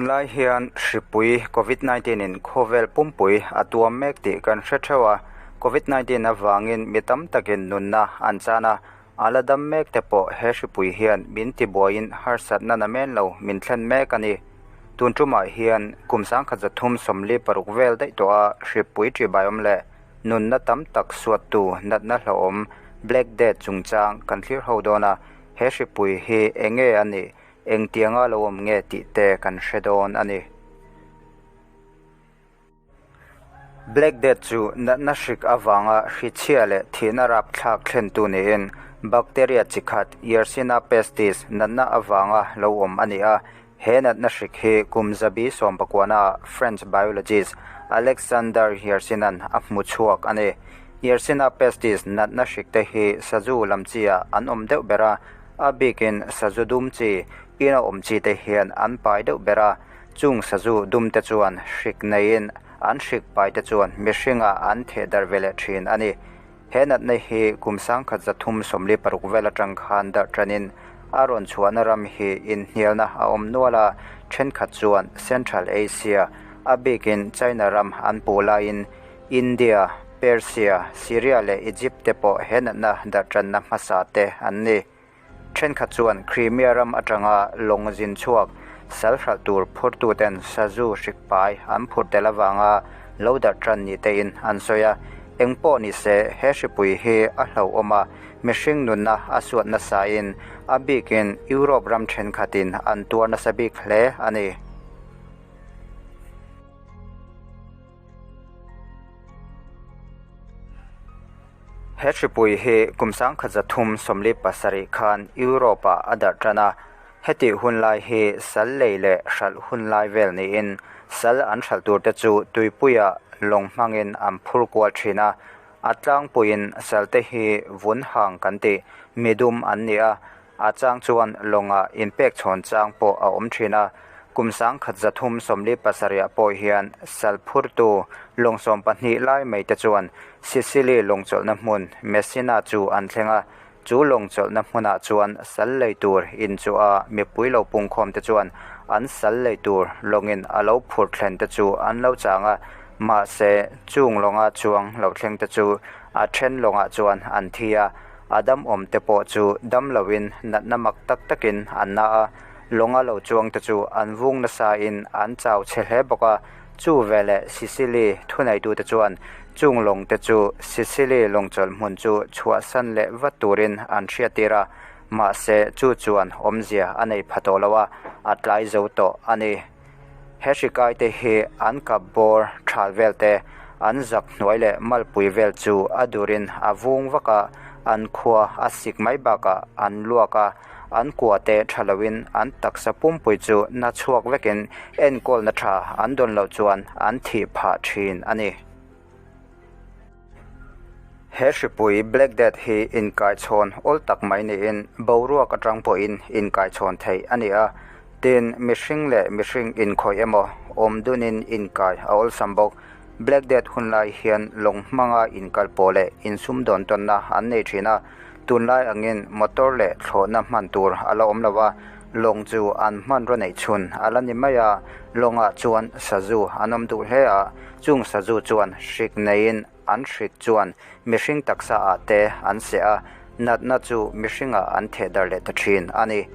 Tunlai hian hripui Covid 19 in khawvel pumpui a tuam mek tih kan hre theuh a, Covid 19 avangin mi tam takin nunna an chan a, a la dam mek te pawh he hripui hian min tibuaiin harsatna na men lo min thlen mek a ni. Tun tumah hian kum 1346 vel daih tawh a hripui ṭihbaiawm leh nunna tam tak suattu natna hlauhawm Black Death chungchang kan thlir ho dawn a, he hripui hi eng nge a nih? Engtianga lo awm nge tih te kan hre dawn a ni. Black Death chu natna hrik avanga hrichhia leh thihna rapthlak thlentu niin bacteria chi khat Yersinia pestis natna avanga lo awm a ni a. He natna hrik hi kum zabi sawmpakuana French biologist Alexander Yersin-a'n a hmu chhuak a ni. Yersinia pestis natna hrik te hi sazu lam chi ah an awm deuh ber a, A bikin sazu dum chi, ina awm chi te hian an pai deuh ber a, chung sazu dum te chuan hrik neiin an hrik pai te chuan mihringah an theh darh ve leh thin a ni. He natna hi kum 1346 vel atang khan darh tanin a rawn chhuahna ram hi inhnialna a awm nual a, thenkhat chuan Central Asia, a bikin China ram an puh laiin India, Persia, Syria leh Egypt te pawh he natna darh tanna hmasa te an ni. Thenkhat chuan Crimea ram atanga lawng zin chhuak sal hralh tur phurtuten sazu hrik pai an phur tel avanga lo darh tan ni tein an sawi a. Eng pawh ni se, he hripui hi a hlauhawm a, mihring nunna a suat nasain a bikin Europe ram thenkhatin an tuar nasa bik hle a ni. He hripui hi kum 1337 khan Europe-ah a darh tan a, hetih hun lai hi sal lei leh hralh hun lai vel niin sal an hralh turte chu tuipuiah lawng hmangin an phur kual thin a, a tlangpuiin salte hi vun hang kan tih midum an ni a, A chang chuan lawngah inpek chhawn chang pawh a awm thin a, kum 1337 pawh hian sal phurtu lawng 12 lai mai te chuan Sicily lawng chawlhna hmun Messina chu an thleng a, chu lawng chawlhna hmunah chuan sal lei tur inchuh a mipui lo pungkhawm te chuan an sal lei tur lawngin a lo phur thlen te chu an lo chang a, mahse chung lawnga chuang lo thleng te chu a then lawngah chuan an thi a. A dam awm te pawh chu dam loin natna mak tak takin an na a, lawnga lo chuang te chu an vung nasain an chau chhe hle bawk a. Chu veleh Sicily thuneitute chuan chung lawng te chu Sicily lawngchawlh hmun chu chhuahsan leh vat turin an hriattir a, mahse chu chuan awmzia a nei pha tawh lo a, a tlai zo tawh a ni. He hri kaite hi an kap bawr thal vel te, an zak hnuai leh malpui vel chu a durin a vung vak a, an khua a sik mai bakah an luak a, an kua te tha loin an taksa pumpui chu na chhuak vekin enkawlna tha an dawn loh chuan an thih phah thin a ni. He hripui Black Death hi inkaichhawn awl tak mai niin boruak atang pawhin inkaichhawn theih a ni a, tin mihring leh mihring inkhawih emaw awm dunin inkai a awlsam bawk. Black Death hun lai hian lawng hmanga inkal pawh leh insumdawn tawnna an nei thin a, tunlai angin motor leh thlawhna hman tur a la awm lo a, lawng chu an hmanraw neih chhun a la ni mai a, lawngah chuan sazu an awm duh hle a, chung sazu chuan hrik neiin an hrik chuan mihring taksa ah te an seh a, natna chu mihringah an theh darh leh ta thin a ni.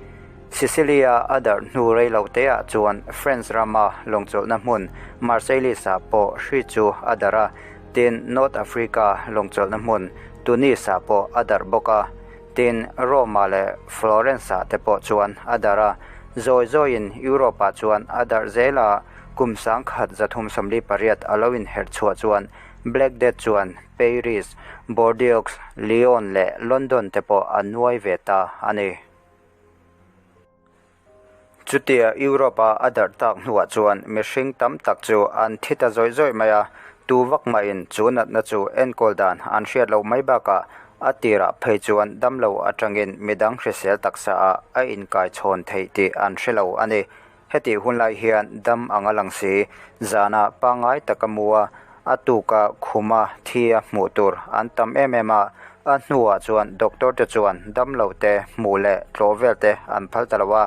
Sicily-a a darh hnu rei lo te ah chuan French rama lawngchawlhna hmun Marseilles-ah pawh hri chu a darh a, tin North Africa lawngchawlhna hmun Tunis-ah pawh a darh bawk a, tin Rome-ah leh Florence-ah te pawh chuan a darh a, zawi zawiin Europe-ah chuan a darh zel a, Kum 1348 a lo inherh chhuah chuan Black Death chuan Paris, Bordeaux, Lyon leh London te pawh a nuai ve ta a ni. Chutia Europe-a a darh tak hnuah chuan mihring tam tak chu an thi ta zawih zawih mai a, tu vak mahin chu natna chu enkawl dan an hriat loh mai bakah a tirah phei chuan damlo atangin midang hrisel taksaah a inkaichhawn theih tih an hre lo a ni. Hetih hun lai hian dam ang a lang si, zanah pangngai taka mu a, a tuka khuma thi a hmuh tur an tam em em a, a hnuah chuan doctor te chuan damlo te hmuh leh tlawh vel te an phal ta lo a,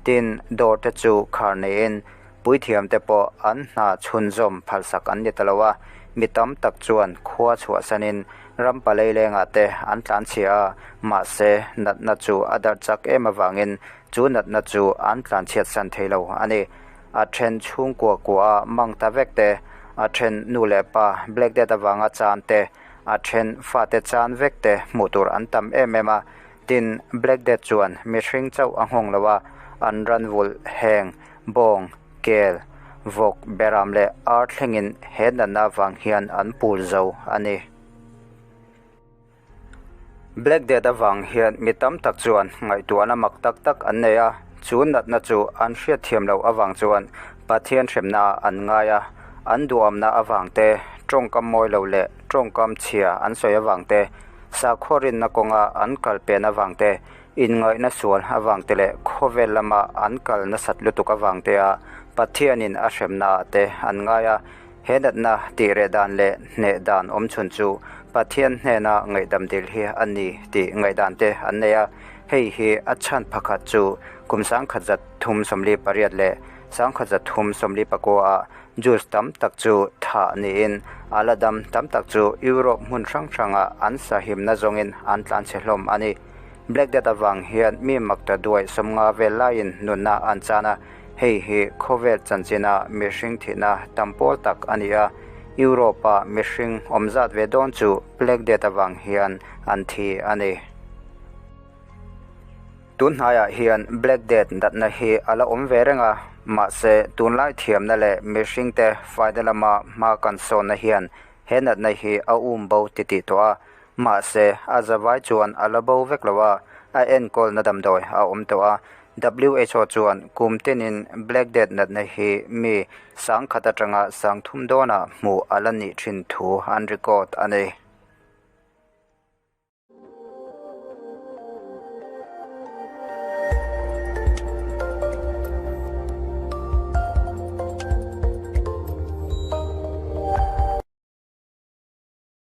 tin dawr te chu khar neiin Puithiamte pawh an hna chhunzawm phalsak an ni ta lo a, mi tam tak chuan khua chhuahsanin ram paleilengah te an tlanchhia a, mahse natna chu a darh chak em avangin chu natna chu an tlanchhiatsan thei lo a ni. A then chhungkua kua a mang ta vek te, a then nu leh pa Black Death avanga chan te, a then fate chan vek te hmuh tur an tam em em a. Tin, Black Death chuan mihring chauh a nghawng lo a, an ranvulh heng, bawng, kel, vawk, beram leh ar thlengin he natna avang hian an pul zo a ni. Black Death avang hian mi tam tak chuan ngaihtuahna mak tak tak an nei a, chu natna chu an hriatthiam loh avang chuan Pathian hremna an ngai a, an duhamna avang te, tawngkam mawi lo leh tawngkam chhia an sawi avang te, sakhaw rinna kawnga an kal pen avang te, inngaihna sual avang te leh khawvel lama an kal nasat lutuk avang te a Pathianin a hremna ah te an ngai a. He natna tih reh dan leh hneh dan awm chhun chu Pathian hnena ngaihdam dil hi a ni tih ngaihdan te an nei a. Hei hi a chhan phakhat chu kum 1348 leh 1349 ah Jews tam tak chu thah niin a la dam tam tak chu Europe hmun hrang hrangah an sahimna zawngin an tlanchhe hlawm a ni. Black Death avang hian mi makta duai 50 vel laiin nunna an chan a, hei hi khawvel chanchina mihring thihna tam pawl tak a ni a, Europe-a mihring awm zat ve dawn chu Black Death avang hian an thi a ni. Tun hnaiah hian Black Death natna hi a la awm ve reng a, mahse tunlai thiamna leh mihringte faina lama hma kan sawnna hian he natna hi a um bo titih tawh a, Mahse, a zavai chuan a la bo vek lo a, a enkawlna damdawi a awm tawh a. WHO chuan kum tinin Black Death natna hi mi 10,000 atanga 3,000 dawnah hmuh a la nih thin thu an record a ni.